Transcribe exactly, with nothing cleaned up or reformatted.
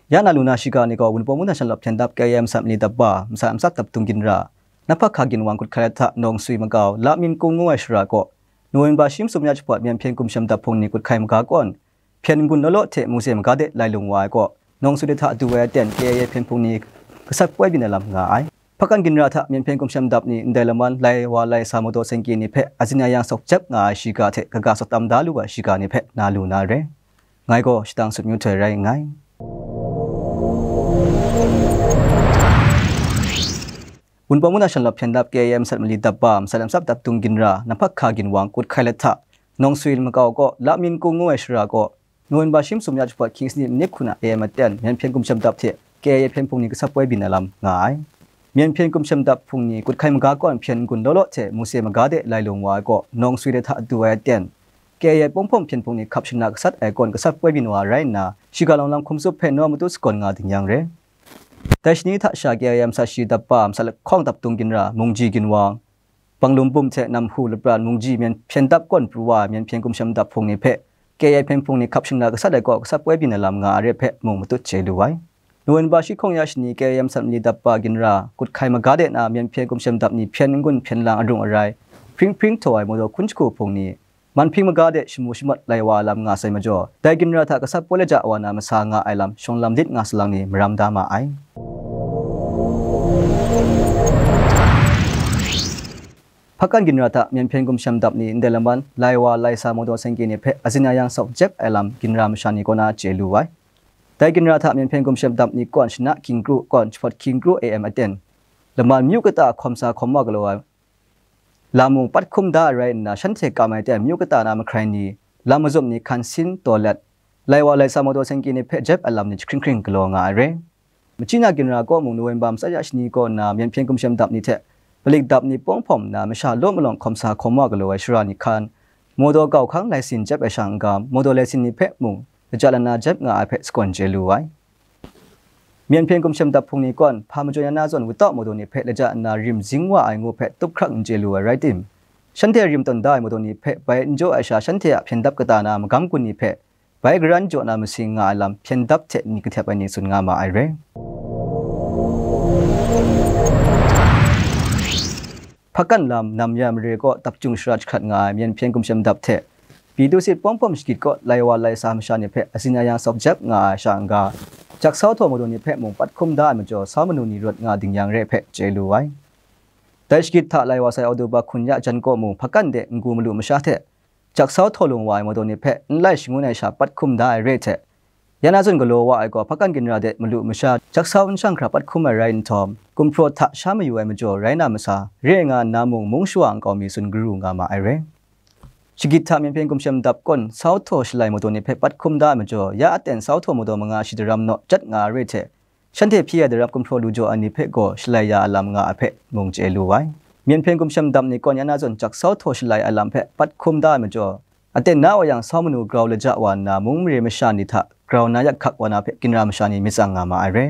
Ya na lu na shiga ni gaw Wunpawng mungdan shanlawt hpyen dap K I A masat mali dap ba, masat masat dap dung ginra, Nahpakha ginwang kut hkai let hta Nawng Sui makau Lamyin Kung ngu ai shara kaw, November shi masum ya jahpawt Myen Hpyen Gumshem Dap Hpung ni kut hkai maga kawn, hpyen n-gun law law hte muse maga de lai lung wa ai kaw, Nawng Sui de hta du ai aten K I A hpyen hpung ni gasat poi byin ai lam nga ai. Hpakan ginra hta Myen Hpyen Gumshem Dap ni ndai laman lai wa lai sa mawdaw sengki ni hpe azin ayang sawk jep nga ai shiga hte kaga sawt tam da lu ai shiga ni hpe na lu na re. Ngai gaw Shadang Sut Myu Htoi rai nngai. Wunpawng mungdan shanlawt hpyen dap K I A masat mali dap ba, masat lam sap dap dung ginra, Nahpakha ginwang kut hkai let hta Nawng Sui makau kaw Lamyin Kung ngu ai shara kaw, November shi masum ya jahpawt hkying sanit minit hkun a A M aten Myen Hpyen Gumshem Dap hte K I A hpyen hpung ni gasat poi byin ai lam nga ai. Myen Hpyen Gumshem Dap Hpung ni kut hkai maga kawn hpyen n-gun law law hte muse maga de lai lung wa ai kaw, Nawng Sui de hta du ai aten K I A Pawng Hpawm hpyen hpung ni hkap shingla gasat ai kawn gasat poi byin wa rai nna, shiga lawng lam hkum tsup hpe naw matu sakawn nga ding yang re. Dai shani hta sha K I A masat shi dap ba, masat lahkawng dap dung ginra, Mungji ginwang, Banglum Bum hte Namhu Lapran Mungji Myen Hpyen Dap kawn pru wa ai Myen Hpyen Gumshem Dap Hpung ni hpe K I A hpyen hpung ni hkap shingla gasat ai kaw gasat poi byin ai lam nga ai re hpe mung matut chye lu ai. November shi hkawng ya shani K I A masat mali dap ba ginra, kut hkai maga de na Myen Hpyen Gumshem Dap ni hpyen n-gun hpyen lang arung arai, hpring hpring htaw ai mawdaw hkun jahku hpung ni, man hpring maga de shamu shamawt lai wa ai lam nga sai majaw, dai ginra hta gasat poi laja wa na masa nga ai lam shawng lam dit nga salang ni maram da ma ai. Hpakan ginra hta Myen Hpyen Gumshem Dap ni ndai laman lai wa lai sa mawdaw sengki ni hpe azin ayang sawk jep ai lam ginra masha ni kaw na chye lu ai. Dai ginra hta Myen Hpyen Gumshem Dap ni kawn shana hkying kru kawn jahpawt hkying kru A M aten laman myu kata hkawm sa hkawm wa galaw ai lam mung pat hkum da ai rai nna, shanhte kam ai aten myu kata na mahkrai ni, lam mazum ni hkan sin taw let, lai wa lai sa mawdaw sengki ni hpe jep ai lam ni jahkring hkring galaw nga ai re. Machyi na ginra kaw mung November matsat ya shani kaw nna Myen Hpyen Gumshem Dap ni hte Palik Dap ni pawng hpawm nna masha law malawng hkawm sa hkawm wa galaw ai shara ni hkan, mawdaw kau hkang lai sin jep ai sha n-ga, mawdaw lai sin ni hpe mung laja lana jep nga ai hpe sakawn chye lu ai. Myen Hpyen Gumshem Dap Hpung ni kawn, hpa majaw ya na zawn wutau mawdaw ni hpe laja nna rim zing wa ai ngu hpe tup hkrak n chye lu ai rai tim, shanhte rim tawn da ai mawdaw ni hpe bai n jaw ai sha, shanhte a hpyen dap kata na magam gun ni hpe bai garan jaw na masing nga ai lam hpyen dap hte myit kahtep ai ni tsun nga ma ai re. Hpakan lam Namya mare kaw dap jung shara jahkrat nga ai Myen Hpyen Gumshem Dap hte Pyi Du Sit Pawng Hpawm Shagit kaw lai wa lai sa masha ni hpe azin ayang sawk jep nga ai sha n-ga, jak sau htaw madu ni hpe mung pat hkum da ai majaw, sau manu ni rawt nga ding yang re hpe chye lu ai. Dai shagit hta lai wa sai October hkun ya jan kaw mung hpakan de n-gu malu masha hte jak sau htaw lung wa ai madu ni hpe n lai shangun ai sha pat hkum da ai re hte, ya na zawn galaw wa ai gaw, hpakan ginra de malu masha jak sau n shang hkra pat hkum ai rai nhtawm, gumhpraw hta sha mayu ai majaw rai na masa, re nga nna mung mung shawa nkau mi tsun garu nga ma ai re. Shagit hta Myen Hpyen Gumshem Dap kawn sau htaw shalai madu ni hpe pat hkum da ai majaw, ya aten sau htaw madu manga shi daram naw jat nga ai re hte, shanhte hpyi ai daram gumhpraw lu jaw ai ni hpe gaw shalai ya ai lam nga ai hpe mung chye lu ai. Myen Hpyen Gumshem Dap ni kawn ya na zawn jak sau htaw shalai ai lam hpe pat hkum da ai majaw, aten na wa yang sau manu grau laja wa nna mung mare masha ni hta grau na yak hkak wa na hpe ginra masha ni myit tsang nga ma ai re.